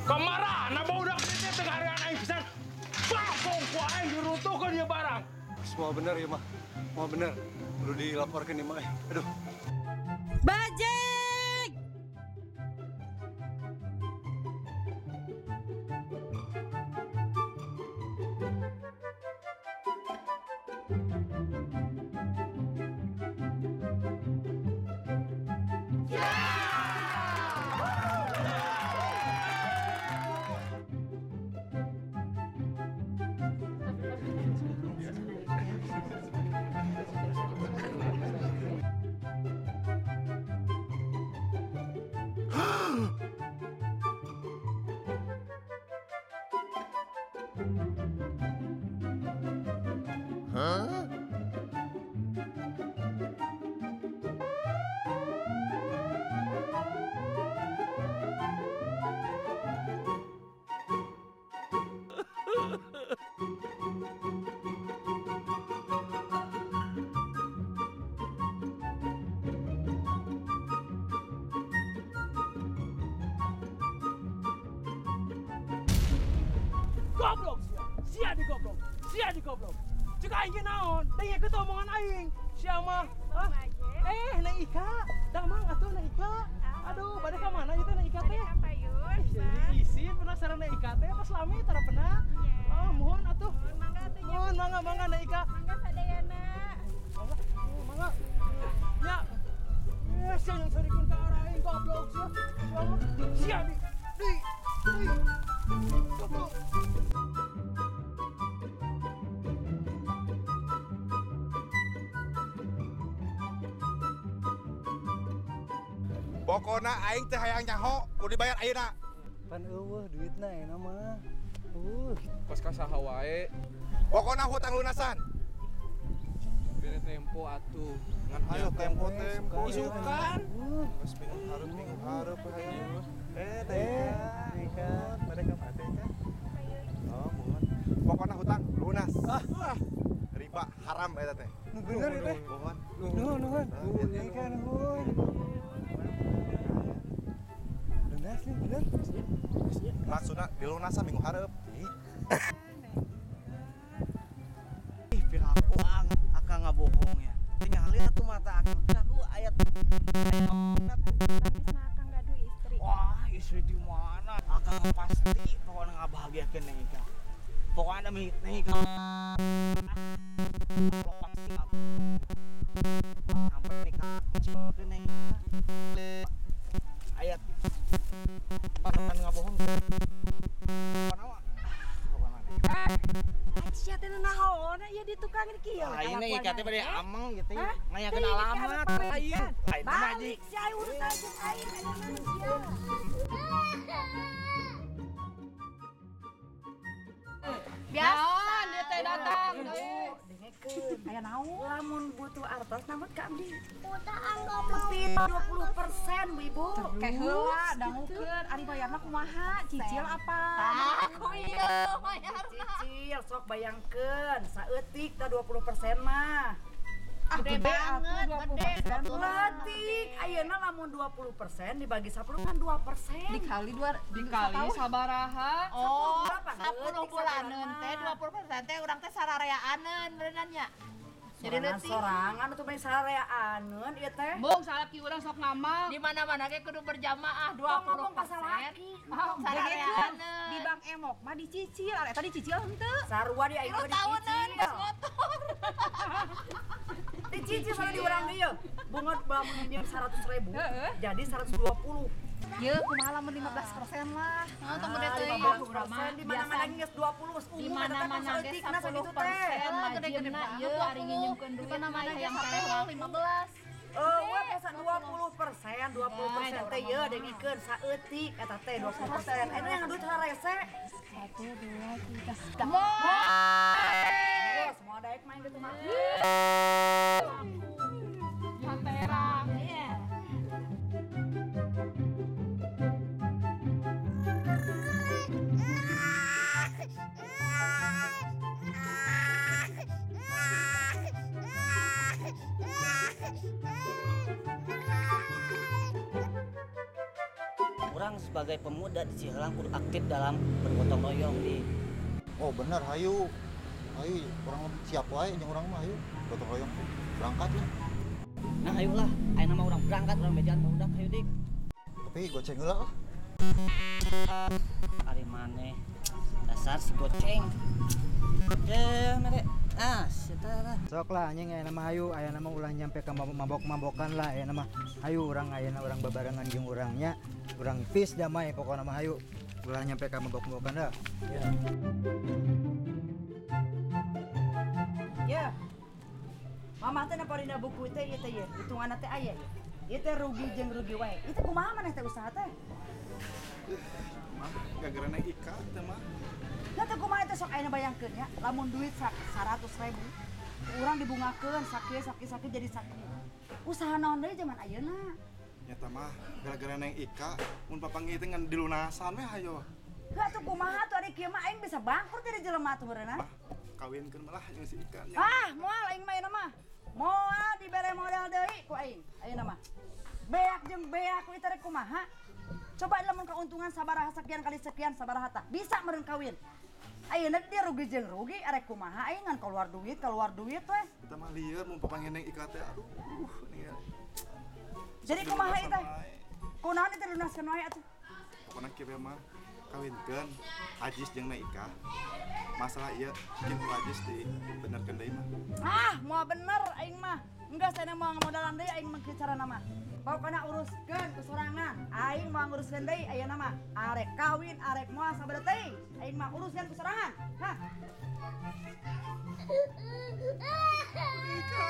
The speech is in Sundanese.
Kamarana budak teh teu ngarean aing pisan. Bangkong ku aing diruntuhkeun ieu barang. Semua benar ya mah. Semua benar. Perlu dilaporkan ya mah. Aduh. Bajik! Huh? Goblok sia. Sia di goblok. Sia di goblok. Cek aing ge naon? Dengekeun teh omongan aing. Sia mah. Hah? Neng Ika. Damang atuh Neng Ika. Aduh, bade ka mana ieu teh Neng Ika teh? Jadi isin penasaran Neng Ika teh pas lami tara pernah. Oh, mohon atuh. Mangga atuh nya. Mohon mangga mangga Neng Ika. Mangga sadayana. Mangga. Mangga. Ya. Sia yang sarikeun ka arah aing goblok sia. Sia mah. Sia di. Di. Di. Goblok. Pokona aing teh hayang nyaho kudu dibayar ayeuna. Pan eueuh duitna ayeuna mah. Eueuh. Kos ka saha wae. Pokona hutang lunasan. Bere tempo atuh. Ngan hayo tempo-tempo. Isukan. Geus minggu hareup hayang. Teh Ika, bade ka mana teh? Oh, mohon. Pokona hutang lunas. Ah. Riba haram eta teh. Nu bener ieu teh. Mohon. Nuhun, nuhun. Ika nuhun. Lunas nih, bener. Maksudna dilunasan minggu hareup. Ih, piraku akang ngabohong ya. Tinggal lihat tuh mata akang. Piraku ayat Sanes mah akang gaduh istri. Wah, istri di mana? Akang pasti pokoknya ngabahagiakeun Neng Ika. Pokoknya demi Neng Ika. Pasti sampai nikah menciptakeun Neng Ika. Ayat pasangan ngabohong. Pokoknya Sia teh naon ieu di tukang kieu. Ah, ini Ika teh bade ameng gitu ya. Ngayakeun alamat. Lain. Lain mah Balik sia urusan jeung aing aya manusia. Biasa dia teh datang. Dengekeun. Aya naon? Lamun butuh artos namun ka abdi. Lebih 20% Bu Ibu. Kayak heula dangukeun ari bayarna kumaha? Cicil apa? Aku ieu bayarna. Cicil sok bayangkeun saeutik tah 20% mah. Ah, Gede banget, gede. Leutik ayeuna lamun 20% dibagi 10 kan 2%. Dikali dua Dikali sabaraha. Oh, Sepuluh 10 bulaneun teh 20% teh urang teh sarareaaneun beuneunan nya. Jadi Sorangan leutik. sorangan atuh mah sarareaaneun ieu teh. Bung salaki urang sok ngamal. Di mana-mana ge kudu berjamaah Tong ngomong 20%. ka salaki. Sarareaaneun. Di Bank Emok mah dicicil, ari eta dicicil henteu. Sarua di aing Tilu mah tahunan dicicil. geus motor. Dicicil sama di urang ieu. Bunga lamun minjem 100.000 jadi 120. Ye, kumaha lamun 15% lah. Nah, tong gede teuing. 15% di mana-mana geus 20 geus Di umum eta teh kan mana-mana ge saeutikna sakitu teh. 10% Gede-gede wajibna banget ieu ari nginjemkeun Di duit mana-mana mah ge yang sampai teh 15. Eueuh asa 20%, 20% teh ieu dengikeun saeutik eta teh 20%. Eta yang duit harese. 1 2 3. Wah, semua daek main gitu mah. Janterang. Iya. Urang sebagai pemuda di Ciherang kudu aktif dalam bergotong royong di. Oh bener, hayu. Hayu, urang siap wae jeung urang mah hayu. Gotong royong berangkat lah. Nah, ayolah, ayeuna mah urang berangkat, urang bejaan barudak hayu dik. Tapi goceng heula lah. Ari maneh dasar si goceng. Eh, mere. Ah, setara. Sok lah anjing aya nama hayu, aya nama ulah nyampe ke mabok-mabokan lah aya nama. Hayu urang ayeuna urang babarengan jeung urangnya, urang peace damai pokokna mah hayu. Ulah nyampe ka mabok-mabokan dah. Ya. Ya. Mamah teh napa dina buku teh ieu teh ieu, hitunganna teh aya ieu. Ieu teh rugi jeung rugi wae. Ieu teh kumaha maneh teh usaha teh? Mah, gara-gara Neng Ika teh mah. Lah teh kumaha teh sok ayeuna bayangkeun nya, lamun duit 100.000 urang dibungakeun sakieu sakieu sakieu jadi sakieu. Usaha naon deui zaman ayeuna? Nyata mah gara-gara Neng Ika mun papanggih teh ngan dilunasan we hayo. Heuh atuh kumaha tuh ari kieu mah aing bisa bangkrut jadi jelema tuh meureunna. Kawinkeun malah jeung si Ika nya. Ah, moal aing mah ayeuna mah. Moal dibere modal deui ku aing ayeuna mah. Beak jeung beak ku ieu teh kumaha? Coba lamun keuntungan sabaraha sekian kali sekian sabaraha tah bisa meureun kawin. Ayeuna dia rugi jeung rugi arek kumaha aing ngan keluar duit weh. Kita mah lieur mun papanggih Neng Ika teh aduh nih. Jadi kumaha ieu teh? Kunaon ieu teh lunaskeun wae atuh? Pokona kieu mah kawinkeun Ajis jeung Neng Ika. Masalah ieu jeung Ajis dibenerkeun deui mah. Ah, moal bener aing mah. Enggak saya mau ngamodalan deui aing mah kieu carana mah. Pokona uruskeun ku sorangan. Aing moal nguruskeun deui ayeuna mah. Arek kawin, arek moal sabada teuing. Aing mah uruskeun ku sorangan. Hah. Ika.